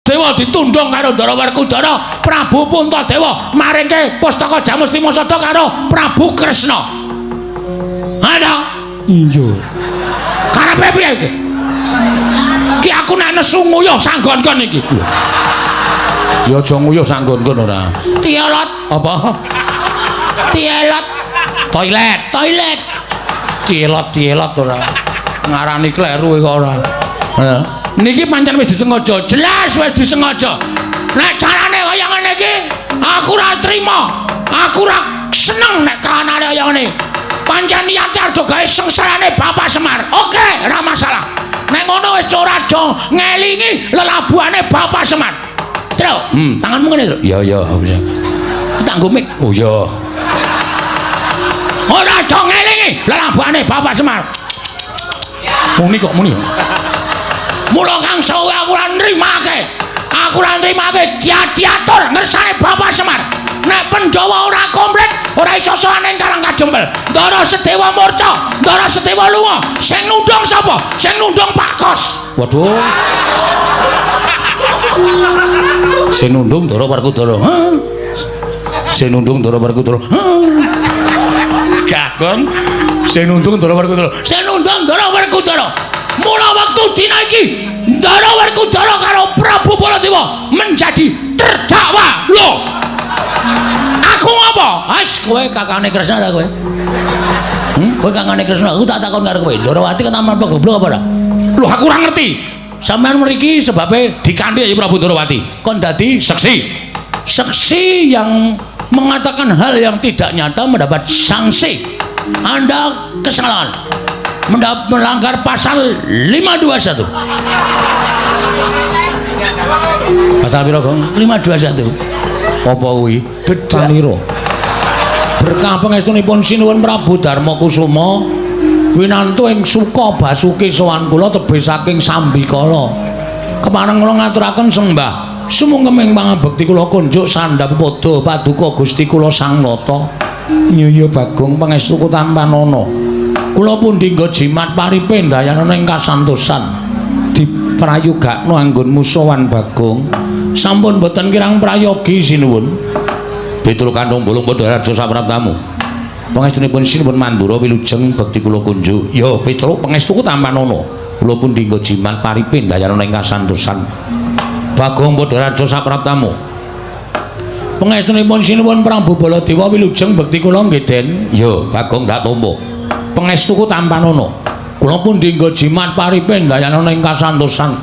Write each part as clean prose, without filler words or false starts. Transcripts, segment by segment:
Dewa ditundung karo Ndara Werkudara, Prabu Puntadewa maringke pustaka Jamus Limasada karo Prabu Kresna. Ada? Iya. Karepe piye iki? Ki aku nek nesu nguyuh sanggon-gon iki. Ya aja nguyuh sanggon-gon ora. Tielot apa? Tielot. Toilet, toilet. Tielot, tielot ora. Ngarani kleru kok ora. Heeh. Niki pancen wis disengaja, jelas wis disengaja. Nek carane kaya ngene iki, aku ora trima. Aku ora seneng nek kahanane kaya ngene. Pancen niate arep gawe sengsarane Bapak Semar. Oke, ora masalah. Nek ngono wis ora aja ngelingi lelabuhane Bapak Semar. Tru, tanganmu ngene, Tru. Iya, iya, bisa. Tak nggo mik. Oh iya. Ora aja ngelingi lelabuhane Bapak Semar. Muni kok muni. Mula kang sawe aku ora nrimake. Aku ora nrimake diatur ngersane Bapak Semar. Nek Pandhawa ora komplit, ora iso sowan ing Karang Kajempel. Ndara Sedewa murca, Ndara Sedewa lunga. Sing nundung sapa? Sing nundung Pak Kos. Waduh. Sing nundung Ndara Werkudara. Heh. Sing nundung Ndara Werkudara. Heh. Gagong. Sing nundung Ndara Werkudara. Sing nundung Ndara Werkudara. Mula wektu dina iki Ndara Werkudara karo Prabu Baladewa menjadi terdakwa. Lho. Aku ngopo? As kowe kakane Kresna ta kowe? Kowe kakane Kresna, aku tak takon karo kowe. Ndarawati ketaman apa goblok apa ora? Lho aku ora ngerti. Sampeyan mriki sebabe dikandhek Prabu Ndarawati. Kon dadi seksi. Seksi yang mengatakan hal yang tidak nyata mendapat sanksi. Anda kesalahan. Melanggar pasal 521. Pasal piro, Gong? 521. Apa kuwi? Dedanira. Berkah pangestunipun Sinuwun Prabu Darma Kusuma winantu ing Suka Basuki sowan kula tebih saking Sambikala. Kepareng kula ngaturaken sembah sumungkeming pangabekti kula kunjuk sandhap pada paduka Gusti kula Sang Nata. Iya iya Bagong, pangestuku tampanana. Kula pundi nggo jimat paripe ndayanana ing kasantosan. Diprayogakno anggonmu sowan Bagong. Sampun boten kirang prayogi sinuwun. Petruk Kanthong Bolong Padha Raja sapraptamu. Pangestunipun Sinuwun Mandura wilujeng bekti kula kunjuk. Ya Petruk pangestuku tampanana. Kula pundi nggo jimat paripe ndayanana ing kasantosan. Bagong Padha Raja sapraptamu. Pangestunipun Sinuwun Prabu Baladewa wilujeng bekti kula nggih Den. Ya Bagong ndak tampa. Pangestuku tampanana. Kula pundi nggo jimat paripe ndayanana ing kasantosan.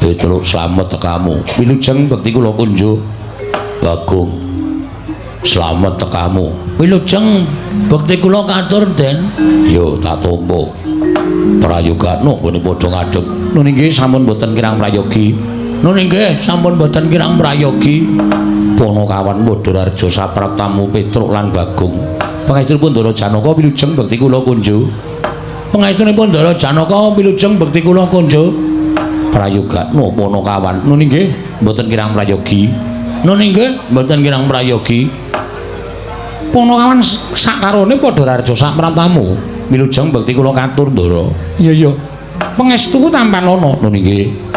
Petruk slamet tekamu. Wilujeng bekti kula kunjuk. Bagong slamet tekamu. Wilujeng bekti kula katur Den. Ya tak tampa. Prayogakno nggone padha ngadeg. Nun inggih sampun boten kirang prayogi. Nun inggih sampun boten kirang prayogi. Panakawan Padha Raja sapraptamu Petruk lan Bagong. Pangestunipun Ndara Janaka wilujeng bekti kula kunjuk. Pangestunipun Ndara Janaka wilujeng bekti kula kunjuk. Prayogakno Panakawan. Nun inggih mboten kirang prayogi. Nun inggih mboten kirang prayogi. Panakawan sakarone Padha Raja sapraptamu wilujeng bekti kula katur Ndara. Iya iya. Pangestuku tampanana. Nun inggih.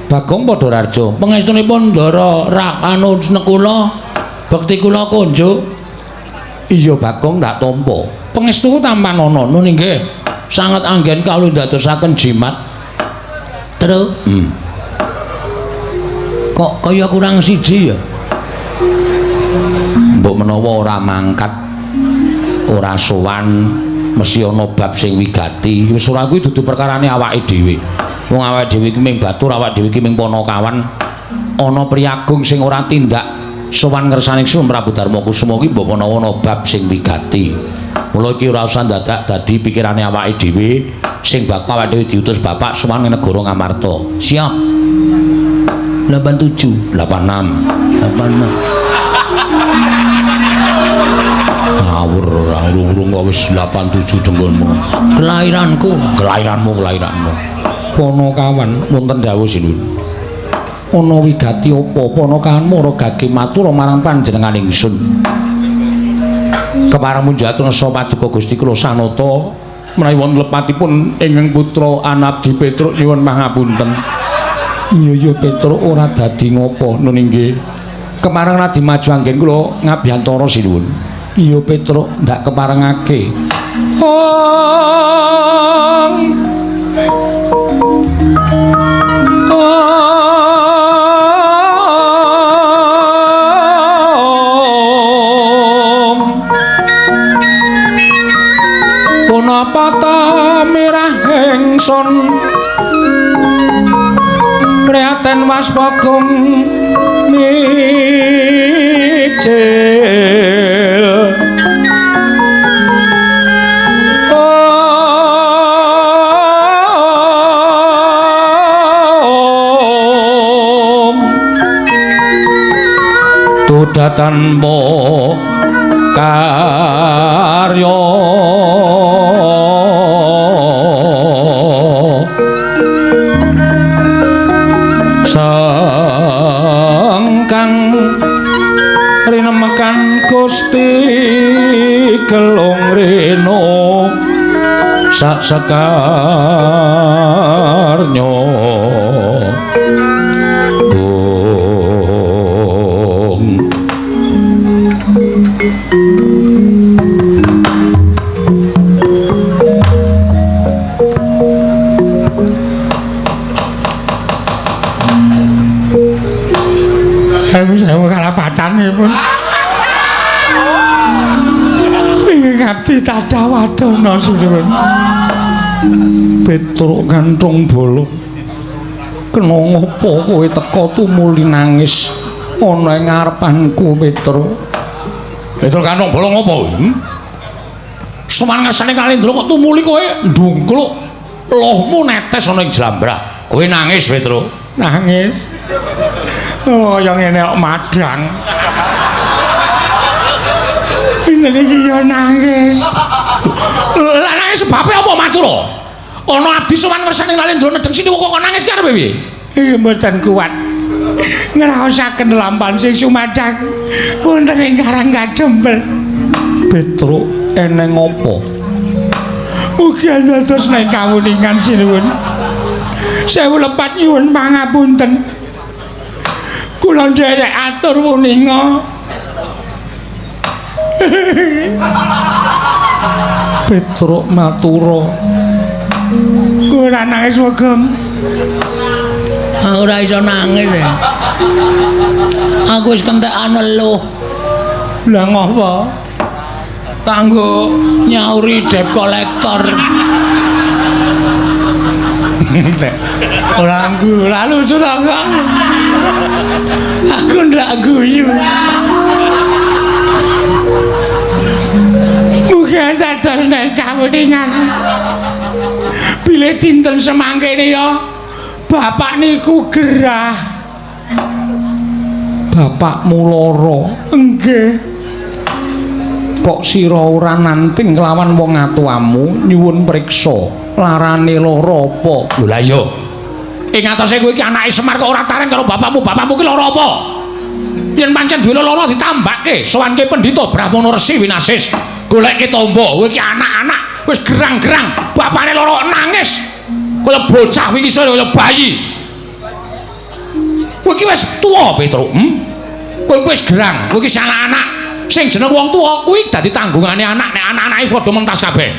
Bagong Padha Raja. Pangestunipun Ndara Anu Nekula bekti kula kunjuk. Iya Bagong ndak tampa. Pangestuku tampanana. Nun inggih. Sanget anggen kawula ndadosaken jimat. Terus Kok kaya kurang siji ya? Mbok menawa ora mangkat, ora sowan, mesti ana bab sing wigati. Wis ora kuwi dudu perkarane awake dhewe. Wong awake dhewe iki ming batur, awake dhewe iki ming panakawan. Ana priyagung sing ora tindak sowan ngersane Sinuwun Prabu Darma Kusuma iki mbok menawa ana bab sing wigati. Mula iki ora usah dadak dadi pikirane awake dhewe sing bakal awake dhewe diutus bapak sowan ing negara Ngamarta. Siap. 87 86 86. Ngawur ora urung-urung kok wis 87 dengkulmu. Kelahiranku, kelahiranmu, kelahiranmu. Panakawan wonten dawuh sinuwun. Ana wigati apa Panakawan mara gage matur marang panjenengan ingsun. Kepareng munjat ngersa paduka Gusti kula Sanata menawi wonten lepatipun ingkang putra Anabdi Petruk nyuwun pangapunten. Iya ya Petruk ora dadi ngopo nun inggih. Kepareng radi maju anggen kula ngabiyantara sinuwun. Iya Petruk ndak keparengake. Ong Om Punapa ta mirah ingsun prihatin waspagung mijil. Om Tuda tanpa karya sengkang rinemekan Gusti Gelung Reno sak sekarnya. Om Sewu kalapatanipun. Ingkang abdi tadah wadana sinuwun. Petruk kanthong bolo. Kena ngopo kowe teka tumuli nangis ana ing ngarepanku Petruk? Petruk kanthong bolo ngopo kowe? Sowan ngersane Kalendra kok tumuli kowe ndungkluk lohmu netes ana ing jlambrah. Kowe nangis Petruk? Nangis. Oh, yang ngene kok madang. Ini iki ya nangis. Lah nangis sebabe apa matura? Ana abdi sowan ngersane Kalendra nedheng sini kok nangis ki arepe piye? Iki mboten kuat. Ngraosaken lampahan sing sumadhang wonten ing Karang Kadempel. Petruk eneng apa? Mugi dados nek kawuningan sinuwun. Sewu lepat nyuwun pangapunten. Kula nderek atur wuninga. Petruk matura. Ora nangis wegem. Ora iso nangis ya. Aku wis kentekan eluh. Lah ngopo? Kanggo nyauri debt collector. Ora nggu, ora lucu ta kok. Aku ndak guyu. Mugi dados nek kawuningan. Bilih dinten semangkene ya bapak niku gerah. Bapakmu lara. Nggih. Kok sira ora nanting kelawan wong atuamu nyuwun priksa larane lara apa? Lho lah iya. Ing atase kowe iki anake Semar kok ora taren karo bapakmu. Bapakmu ki lara apa? Yen pancen duwe lara ditambake, sowanke pendhita Brahmana Resi Winasis. Goleke tombo. Kowe iki anak-anak wis gerang-gerang, bapakne lara nangis. Kaya bocah wingi sore kaya bayi. Kowe iki wis tuwa, Petruk. Kowe wis gerang, kowe iki anak-anak. Sing jeneng wong tuwa kuwi dadi tanggungane anak, nek anak-anake padha mentas kabeh.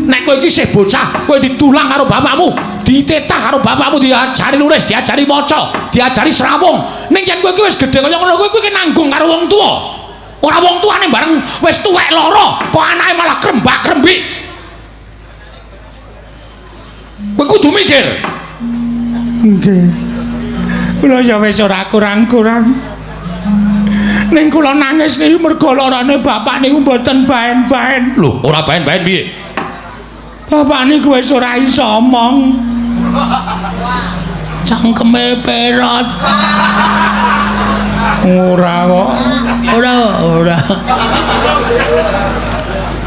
Nek kowe iki isih bocah, kowe didulang karo bapakmu, ditetah karo bapakmu, diajari nulis, diajari maca, diajari srawung. Ning yen kowe iki wis gedhe kaya ngono kowe iki nanggung karo wong tuwa. Ora wong tuane bareng wis tuwek lara, kok anake malah krembak-krembik. Kowe kudu mikir. Nggih. Kula ya wis ora kurang-kurang. Ning kula nangis niku mergo larane bapak niku mboten baen-baen. Lho, ora baen-baen piye? Bapak niku wis ora iso omong. Cangkeme perot. Ora kok. Ora, ora.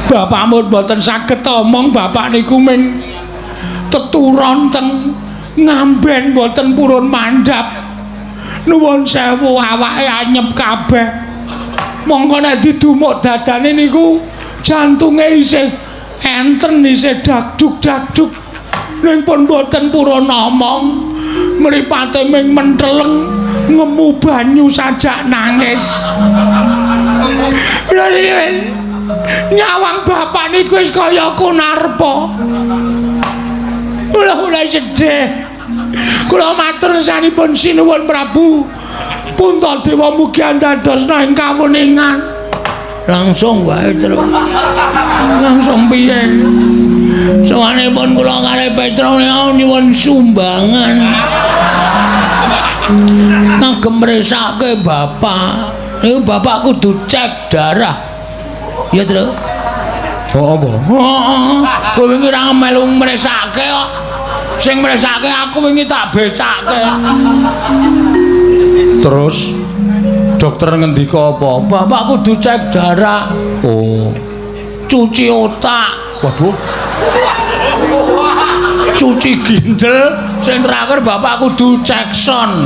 Bapakmu mboten saged omong, bapak niku ming teturon teng ngamben mboten purun mandhap. Nuwun sewu awake anyep kabeh. Mongko nek didumuk dadane niku jantunge isih enten, isih dakduk-dakduk. Ning pun mboten purun omong. Mripate ming menteleng ngemu banyu sajak nangis. Lha nyawang bapak niku wis kaya kunarpa. Kula mulai sedih. Kula matur sanipun sinuwun Prabu. Puntadewa mugi andadosna ing kawuningan. Langsung wae terus. Langsung piye? Sowanipun kula kalih Petro nyuwun sumbangan. Kagem mresake bapak. Niku bapak kudu cek darah. Ya, Tru. Oh, apa? Heeh. Kowe wingi ra melu mresake kok. Sing mresake aku wingi tak becake. Terus dokter ngendika apa? Bapak kudu cek darah. Oh. Cuci otak. Waduh. Cuci ginjel, sing terakhir bapak kudu cek sound.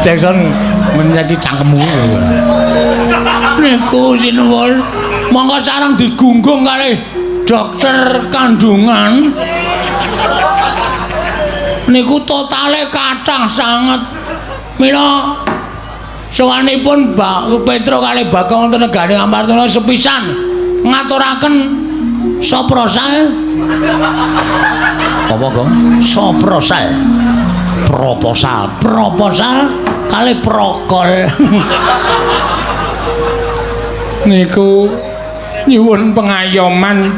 Cek sound menyaki cangkemmu. Niku sinuwun, monggo sareng digunggung kalih dokter kandungan. Niku totale kathah sanget. Mila sowanipun Mbak Petro kalih Bagong wonten negari Ngamarta sepisan ngaturaken soprosal. Apa, Gong? Soprosal. Proposal, proposal kalih prokol. Niku nyuwun pengayoman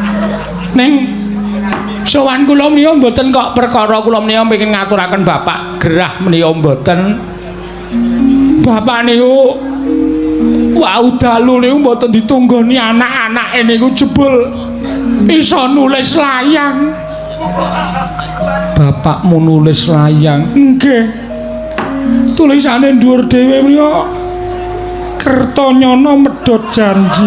ning sowan kula menika mboten kok perkara kula menika pengin ngaturaken bapak gerah menika mboten. Bapak niku wau dalu niku mboten ditunggoni anak-anake niku jebul iso nulis layang. Bapakmu nulis layang? Nggih. Tulisane dhuwur dhewe menika Kertanyana medhot janji.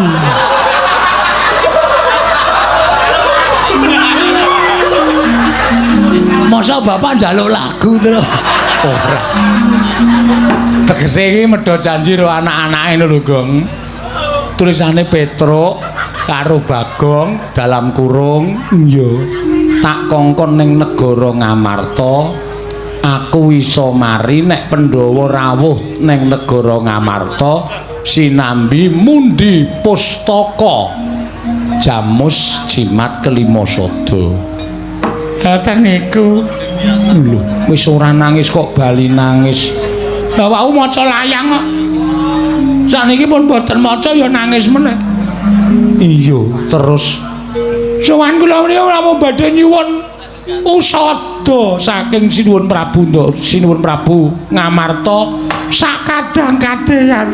Masa bapak njaluk lagu terus? Ora. Tegese iki medhot janji karo anak-anake lho, Gong. Tulisane Petruk karo Bagong dalam kurung iya tak kongkon ning negara Ngamarta, aku iso mari nek Pandhawa rawuh ning negara Ngamarta sinambi mundi pustaka jamus jimat kelima sada. Ngoten niku. Lho, wis ora nangis kok bali nangis. Lah wau maca layang kok. Sakniki pun boten maca ya nangis meneh. Iya, terus sowan kula menika namung badhe nyuwun usada saking Sinuwun Prabu Sinuwun Prabu Ngamarta sakadang kadeyan.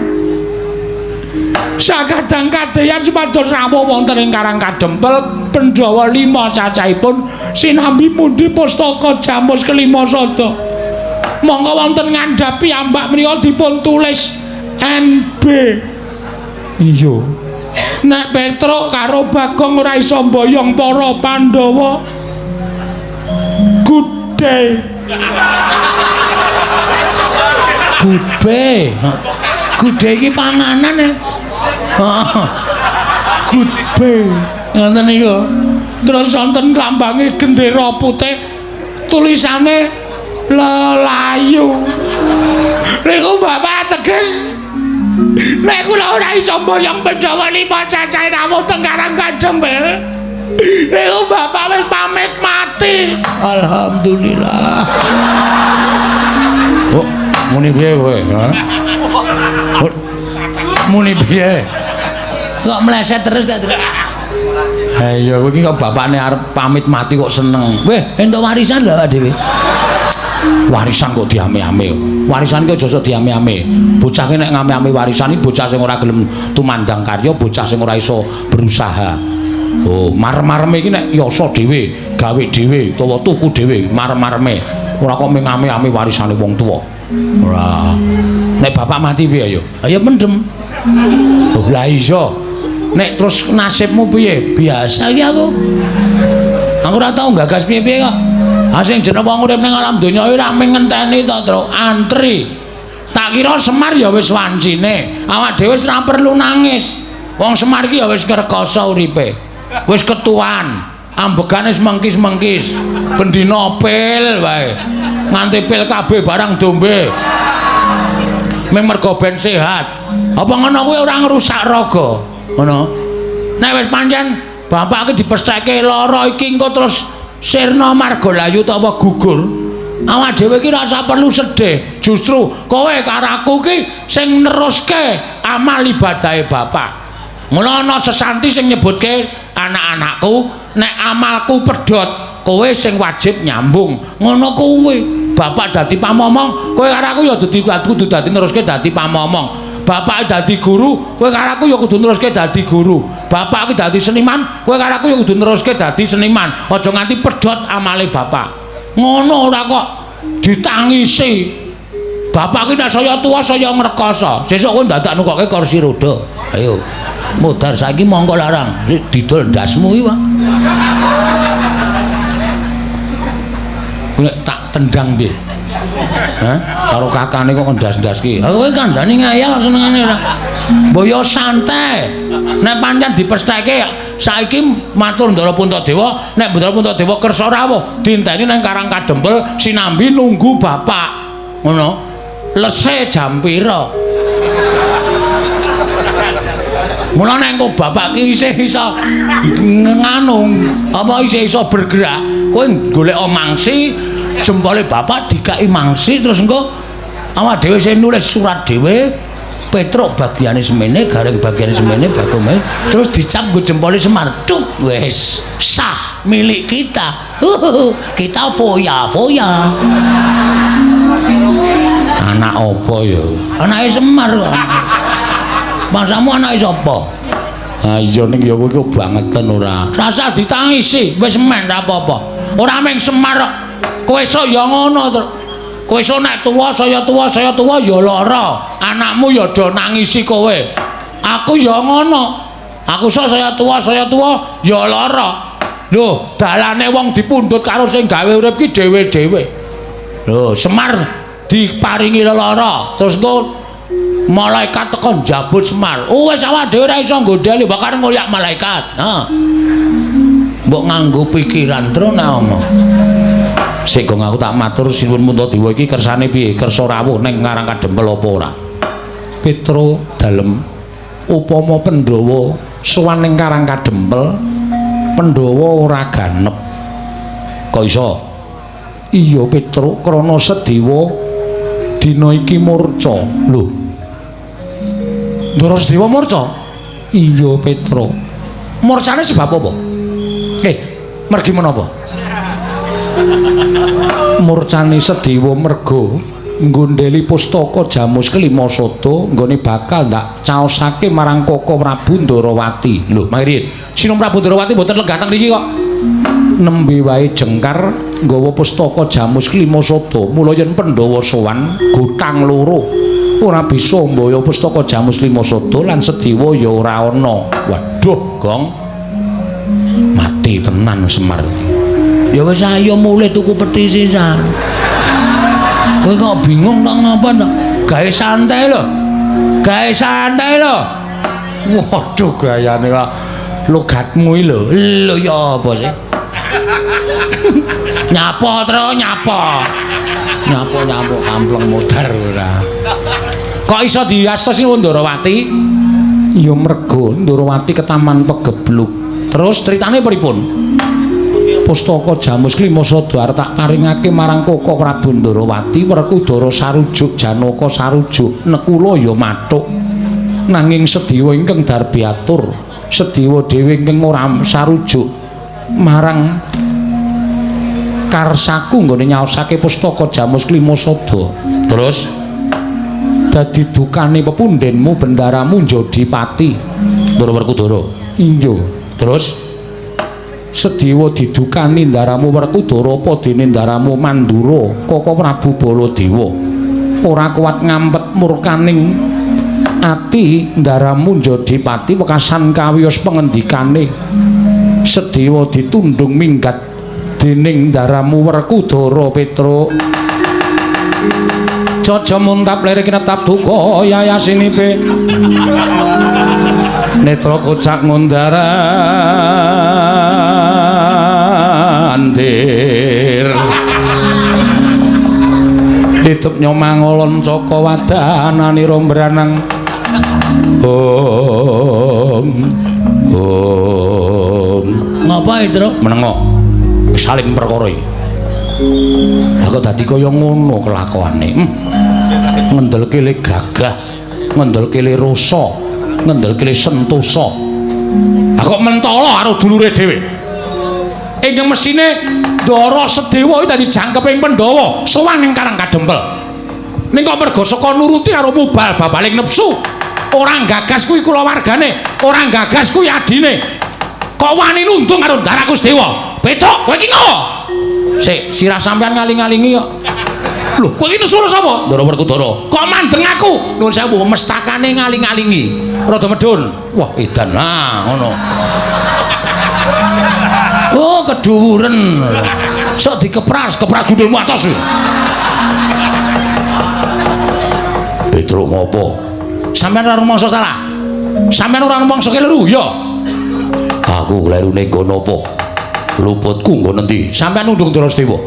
Sakadang kadeyan supados rawuh wonten ing Karang Kadempel Pandhawa 5 cacahipun sinambi pundi pustaka jamus kelima sada. Monggo wonten ngandhap piyambak menika dipun tulis NB. Iya. Nek Petruk karo Bagong ora iso mboyong para Pandhawa. Good day. Gudhe. Gudhe iki panganan ya. Gudhe. Ngoten niku. Terus wonten lambange gendera putih tulisane lelayu. Niku bapak teges nek kula ora iso mboyong Pandhawa 5 cacahe rawuh teng Karang Kadempel. Niku bapak wis pamit mati. Alhamdulillah. Oh, muni piye kowe? Ha? Muni piye? Kok meleset terus ta, Tru? Ha iya, kowe iki kok bapakne arep pamit mati kok seneng. Weh, entuk warisan lho awake dhewe. Warisan kok diame-ame. Warisan ki aja sok diame-ame. Bocah ki nek ngame-ame warisan iki bocah sing ora gelem tumandang karya, bocah sing ora iso berusaha. Oh, marem-mareme iki nek yasa dhewe, gawe dhewe utawa tuku dhewe, marem-mareme. Ora kok ngame-ame warisane wong tuwa. Ora. Nek bapak mati piye ya? Ayo mendem. Oh, lah iya. Nek terus nasibmu piye? Biasa iki aku. Aku ora tau gagas piye-piye kok. Ha sing jeneng wong urip ning alam donya iki ra mung ngenteni to, Truk. Antri. Tak kira Semar ya wis wancine. Awak dhewe wis ora perlu nangis. Wong Semar iki ya wis ngrekoso uripe. Wis ketuan. Ambegane semengkis-mengkis. Bendina pil wae. Nganti pil kabeh barang dombe. Ming mergo ben sehat. Apa ngono kuwi ora ngrusak raga? Ngono. Nek wis pancen bapak iki dipestheke lara iki engko terus sirna marga layu utawa gugur. Awak dhewe iki rasa perlu sedih. Justru kowe karo aku ki sing neruske amal ibadahe bapak. Mula ana sesanti sing nyebutke anak-anakku, nek amalku pedhot, kowe sing wajib nyambung. Ngono kuwi. Bapak dadi pamomong, kowe karo aku ya dadi kudu dadi neruske dadi pamomong. Bapak dadi guru, kowe karo aku ya kudu neruske dadi guru. Bapak ki dadi seniman, kowe karo aku ya kudu neruske dadi seniman. Aja nganti pedhot amale bapak. Ngono ora kok ditangisi. Bapak ki nek saya tuwa saya ngrekoso. Sesuk kowe ndadak nukokke kursi roda. Ayo. Modar saiki mongko larang, didol ndasmu iki, Pak. Nek tak tendang piye? Hah? Karo kakane kok ndas-ndas ki. Ha kowe kandhani ngayal senengane ora. Mbok yo santai. Nek pancen dipestheke saiki matur Ndara Puntadewa, nek Ndara Puntadewa kersa rawuh, dinteni nang Karang Kadempel sinambi nunggu bapak. Ngono. Lese jam pira? Mula nek engko bapak ki isih iso nganu, apa isih iso bergerak, kowe golek mangsi, jempole bapak dikai mangsi terus engko awak dhewe sing nulis surat dhewe, Petruk bagiane semene, Gareng bagiane semene, Bagong terus dicap nggo jempole Semar. Tuk, wis sah milik kita. Kita foya-foya. Anak apa ya? Anake Semar kok. Masamu anake sapa? Ha iya ning ya kowe iki bangeten ora. Rasa ditangisi, wis men ra apa-apa. Ora mung Semar kok. Kowe iso ya ngono to. Kowe iso nek tuwa saya tuwa saya tuwa ya lara. Anakmu ya do nangisi kowe. Aku ya ngono. Aku iso saya tuwa ya lara. Lho, dalane wong dipundhut karo sing gawe urip ki dhewe-dhewe. Lho, Semar diparingi lelara, terus engko malaikat teko njabut Semar. Oh, wis awak dhewe ora iso nggondheli, bakal ngoyak malaikat. Ha. Mbok nganggo pikiran tru nek omong. Sik gong aku tak matur sinuwun Puntadewa iki kersane piye? Kersa rawuh ning Karang Kadempel apa ora? Petro dalem upama Pandhawa sowan ning Karang Kadempel, Pandhawa ora ganep. Kok iso? Iya Petro, krana Sedewa dina iki murca. Lho. Ndara Sedewa murca? Iya Petro. Murcane sebab apa? Mergi menapa? Murcane Sedewa merga nggondheli pustaka Jamus Kelima Sada nggone bakal ndak caosake marang Koko Prabu Ndarawati. Lho, mangriyin. Sinun Prabu Ndarawati mboten lenggah teng mriki kok. Nembe wae jengkar nggawa pustaka Jamus Kelima Sada. Mula yen Pandhawa sowan gotang loro ora bisa mbaya pustaka Jamus Kelima Sada lan Sedewa ya ora ana. Waduh, Gong. Mati tenan Semar. Ya wis ayo mulih tuku peti sisan. Kowe kok bingung ta ngapa ta? Gawe santai lho. Gawe santai lho. Waduh gayane kok logatmu iki lho. Lho ya apa sih? Nyapa tro nyapa. Nyapa-nyapa kampleng modar ora. Kok iso diasta Sinuwun Ndarawati? Ya mergo Ndarawati ketaman pegebluk. Terus critane pripun? Pustaka Jamus Kelima Sada arep tak paringake marang Koko Prabu Ndarawati, Werkudara sarujuk, Janaka sarujuk, Nekula ya mathuk. Nanging Sedewa ingkang darbiatur, Sedewa dhewe ingkang ora sarujuk marang karsaku nggone nyaosake pustaka Jamus Kelima Sada. Terus dadi dukane pepundhenmu bendaramu njadi pati. Ndara Werkudara. Iya. Terus Sedewa didukani ndaramu Werkudara apa dene ndaramu Mandura Koko Prabu Baladewa ora kuat ngampet murkaning ati ndaramu njadi pati wekasan kawiyos pengendikane Sedewa ditundung minggat dening ndaramu Werkudara. Petruk Jaja muntap lirik netap duka yayasinipe netra kocak ngundara. mandir. Hitup nyomangolon caka wadananira mbranang. Om. Om. Ngapa iki, Truk? Menengo. Saling perkara iki. Lah kok dadi kaya ngono kelakuane. Ngendelke le gagah, ngendelke le rasa, ngendelke le sentosa. Lah kok mentala karo dulure dhewe. Ingkang mesthine Ndara Sedewa iki dadi jangkeping Pandhawa sowan ing Karang Kadempel. Ning kok merga saka nuruti karo mubal babaling nepsu, ora gagas kuwi kulawargane, ora gagas kuwi adine. Kok wani nundung karo Ndara Kusdewa? Petruk, kowe iki ngopo? Sik, sirah sampean ngaling-alingi kok. Lho, kowe iki nesu sapa? Ndara Werkudara. Kok mandeng aku? Nuwun sewu, mestakane ngaling-alingi. Rada medhun. Wah, edan. Nah, ngono. Oh, keduwuren. Sok dikepras, kepras gundulmu atos. Petruk ngopo? Sampeyan ora rumangsa salah. Sampeyan ora rumangsa keliru, ya. Aku klerune nggon apa? Luputku nggon endi? Sampeyan nundung Ndara Sedewa.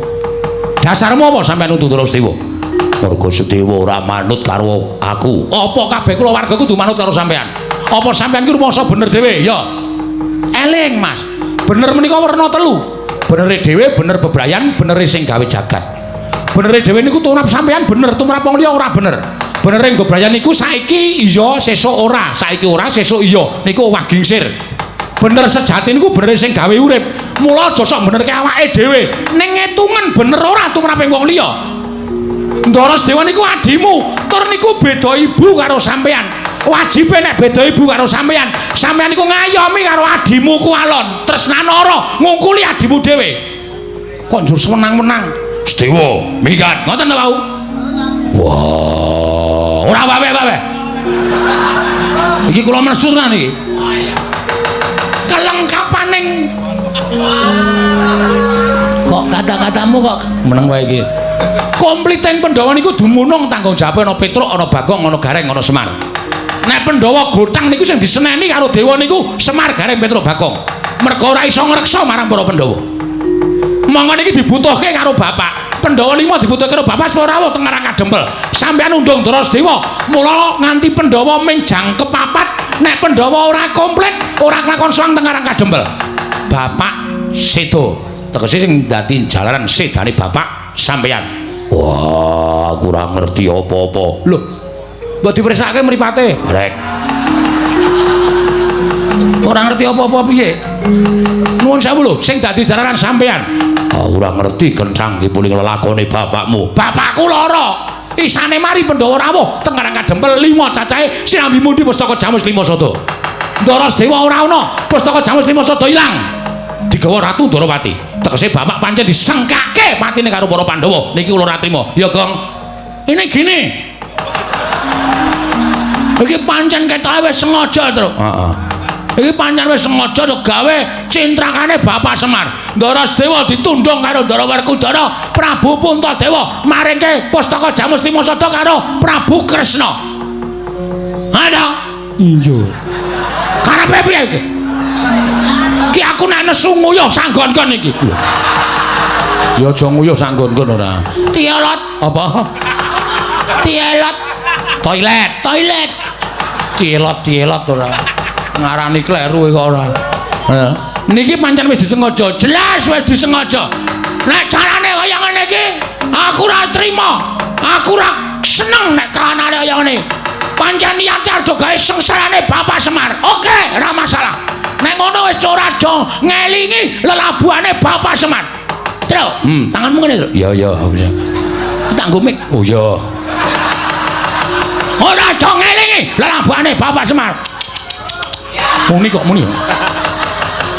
Dasarmu apa sampeyan nundung Ndara Sedewa? Mergo Sedewa ora manut karo aku. Apa kabeh kulawarga kudu manut karo sampeyan? Apa sampeyan ki rumangsa bener dhewe? Ya. Eling, Mas. Bener menika werna telu. Benere dhewe, bener bebrayan, benere sing gawe jagat. Benere dhewe niku tumrap sampeyan bener, tumrap wong liya ora bener. Benere bebrayan niku saiki iya, sesuk ora, saiki ora, sesuk iya. Niku owah gingsir. Bener sejati niku benere sing gawe urip. Mula aja sok benerke awake dhewe. Ning ngetungan bener ora tumrape wong liya. Ndara Sedewa niku adimu, tur niku beda ibu karo sampeyan. Wajibe nek beda ibu karo sampeyan, sampeyan niku ngayomi karo adimu ku alon, tresnanara ngungkuli adimu dhewe. Kok njur sewenang-wenang? Sedewa, minggat. Ngoten ta, Pak? Wah, ora wae-wae. Iki kula mlesu tenan iki. Kelengkapaning kok kata-katamu kok meneng wae iki. Kompliteng Pandhawa niku dumunung tanggung jawabe ana Petruk, ana Bagong, ana Gareng, ana Semar. Nek Pandhawa gotang niku sing diseneni karo dewa niku Semar, Gareng, Petruk, Bagong. Merga ora iso ngreksa marang para Pandhawa. Monggo niki dibutuhke karo bapak. Pandhawa lima dibutuhke karo bapak supaya rawuh teng Karang Kadempel. Sampeyan undung Ndara Sedewa, mula nganti Pandhawa ming jangkep papat, nek Pandhawa ora komplit, ora kelakon sowan teng Karang Kadempel. Bapak sedo. Tegese sing dadi jalaran sedane bapak sampeyan. Wah, aku ora ngerti apa-apa. Lho, mbok dipersake mripate. Rek. Ora ngerti apa-apa piye? Nuwun sewu lho, sing dadi jalaran sampeyan. Ah, ora ngerti kencang iki puling lelakone bapakmu. Bapakku lara. Isane mari Pandhawa rawuh teng Karang Kadempel 5 cacahe sinambi mundi pustaka Jamus 5 Sada. Ndara Sedewa ora ana, pustaka Jamus 5 Sada ilang. Digawa Ratu Ndorowati. Tegese bapak pancen disengkake patine karo para Pandhawa. Niki kula ora trima. Ya, Gong. Ini gini. Iki pancen ketoke wis sengaja, Truk. Heeh. Iki pancen wis sengaja gawe cintrakane Bapak Semar. Ndara Sedewa ditundung karo Ndara Werkudara, Prabu Puntadewa maringke pustaka Jamus 5 Sada karo Prabu Kresna. Ada? Iya. Karepe piye iki? Ki aku nek nesu nguyuh sanggon-gon iki. Ya aja nguyuh sanggon-gon ora. Tielot. Apa? Tielot. Toilet. Toilet. Tielot-tielot ora. Ngarani kleru kok ora. Heeh. Niki pancen wis disengaja, jelas wis disengaja. Nek carane kaya ngene iki, aku ora trima. Aku ora seneng nek kahanane kaya ngene. Pancen niate arep gawe sengsarane Bapak Semar. Oke, ora masalah. Nek ngono wis ora aja ngelingi lelabuhane Bapak Semar. Truk, Tanganmu ngene, Truk. Iya, iya. Tak nggo mik. Oh iya. Ora aja ngelingi lelabuhane Bapak Semar. Muni kok muni.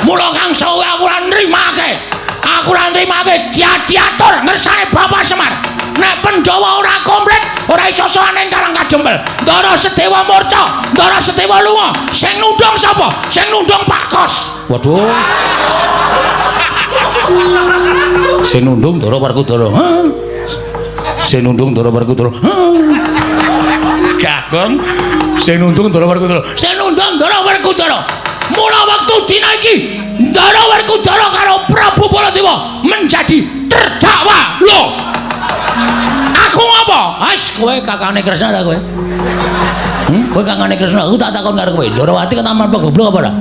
Mula kang suwe aku ora nrimake. Aku ora nrimake diatur ngersane Bapak Semar. Nek Pandhawa ora komplit, ora iso sowan ing Karang Kadempel. Ndara Sedewa murca, Ndara Sedewa lunga. Sing nundung sapa? Sing nundung Pak Kos. Waduh. Sing nundung Ndara Werkudara. Sing nundung Ndara Werkudara. Gagong. Sing nundung Ndara Werkudara. Sing nundung Ndara Werkudara. Mula wektu dina iki Ndara Werkudara karo Prabu Baladewa menjadi terdakwa. Lho. Aku ngapa? As kowe kakane Kresna ta kowe? Kowe kakane Kresna, aku tak takon karo kowe. Ndarawati ketaman apa goblok apa ora?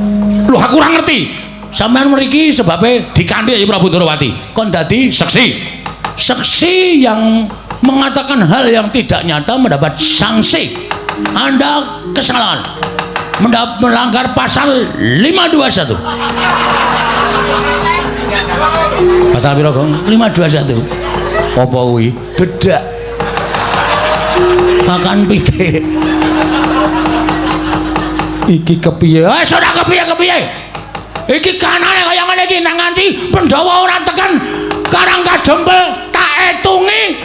Lho aku ora ngerti. Sampeyan mriki sebabe dikanthi ya Prabu Ndarawati. Kon dadi seksi. Seksi yang mengatakan hal yang tidak nyata mendapat sanksi. Anda kesalahan. Melanggar pasal 521. Pasal piro, Gong? 521. Apa kuwi? Bedak. Makan pitik. Iki kepiye? Wis ora kepiye-kepiye. Iki kanane kaya ngene iki nang nganti Pandhawa ora tekan Karang Kadempel tak etungi.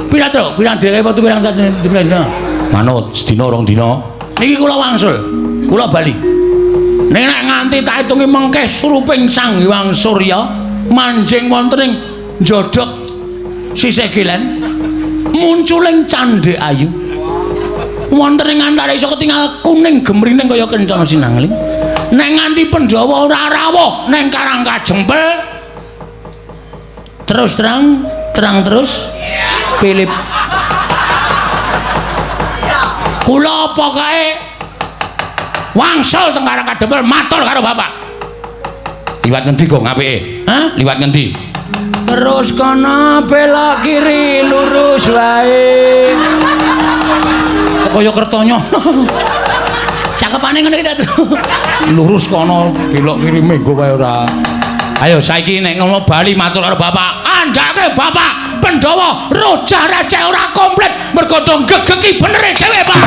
Pira, Truk? Pirang dhewe wektu pirang dina? Manut sedina rong dina. Niki kula wangsul. Kula bali. Ning nek nganti tak etungi mengke suruping Sang Hyang Surya manjing wonten ing njodhok sisih kilen munculing candhek ayu. Wonten ing antariksa ketingal kuning gemrining kaya kencana sinangling. Nek nganti Pandhawa ora rawuh ning Karang Kajempel terus terang terang terus Philip kula pokoke wangsul teng Karang Kadempel matur karo bapak. Liwat ngendi kok apike? Hah? Liwat ngendi? Terus kono belok kiri lurus wae. Kok kaya kertonyo. Cakepane ngene iki ta, Tru? Lurus kono belok kiri menggo wae ora. Ayo saiki nek ngono bali matur karo bapak. Andhake bapak Pandhawa rojah rajah ora komplit mergo do gegeki benere dhewe, Pak.